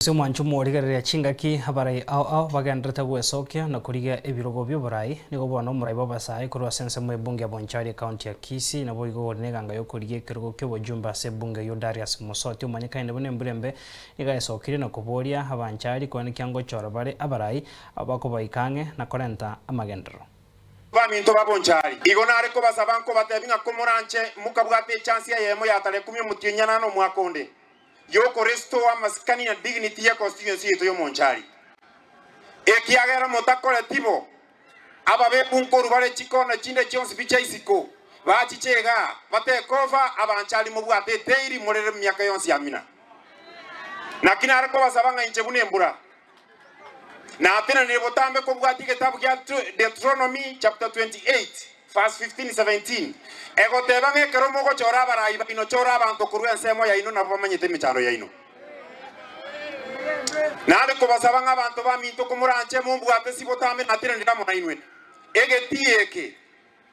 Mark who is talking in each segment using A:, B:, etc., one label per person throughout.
A: Ase omwancho omorigereria chingaki abarai ao ao bagendererete gwesokia na korigia ebirogo bi'oborai, nigo bono omorai bw'abasae korwa ase ensemo y'ebunge ya Bonchari ekaunti ya Kisii naboigo ore neganga y'okorigia ekerogo ki'obojumbe ase ebunge eyio Darius Mosoti omanyekaine buna embura embe nigo aesokirie na koboria abanchari koenekia ngochora bare abarai abo bakobaika ang'e na korenta amagenderero.
B: Baminto ba Bonchari, igo nare kobasaba nkobatebia ng'a komoranche mokabwate echansi eyemo ya tarehe kumi omotienyi anane omwaka onde, y'okorestore amasikani na dignity ye constituency yaito y'omonchari. Ekiagera motakoreti bo, ababeku nkorwa bare chikona chinde chionsi pi chia isiko, bachiche igaa, batekofa, abanchari mobwate eteiri morere emiaka yonsi amina. Naki nare kobasaba ng'a inche buna embura, natenenire botambe kobwatia egetabu gia Deuteronomy chapter 28 verse 15, 17, egoteba ng'a ekero mogochora abarai baino, chora abanto korwa ensemo yaino nabwo bamanyete emechando yaino. Nare kobasaba ng'a abanto baminto komoranche mombwate si botambe natenenire amo nainwe. Egetii eke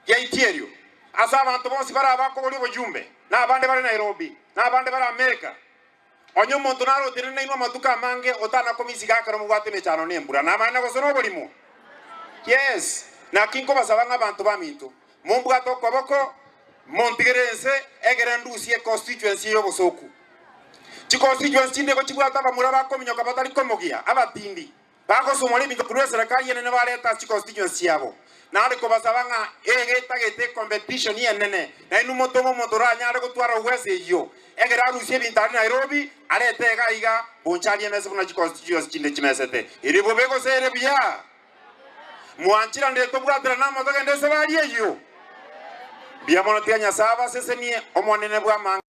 B: giaitierio ase abanto bonsi bare abakoboria obojumbe, na abande bare Nairobi, na abande bare Amerika. Onye omonto narotenene nainwe amatuko amange, otana komisiga ekero mobwate emechando na embura, namaene gose noborimo? Yes, naki nkobasaba ng'a abanto baminto, mombwate okoboko, montigere ense, egere ndusie econstituency eye y'obosooku. Chiconstituency chinde igo chibwate abamura bakominyoka batari komogia, abatindi. Bagosomora ebinto korwa eserekari enene bareta ase chiconstituency chiabo. Nare kobasaba ng'a ege etagete ecompetition enene, nainwe motome omonto oranyare gotwara uwezo eyio, egere arusie ebinto aria Nairobi, arete iga iga, boncharie emese buna chiconstituency chinde chimesete. Ere bobe gose ere buya? Mwanchiranire tobwaterane amo togende ase baria eyio? Mbuya mono tiga Nyasae abasesenie, Omonene bw'amang'ana.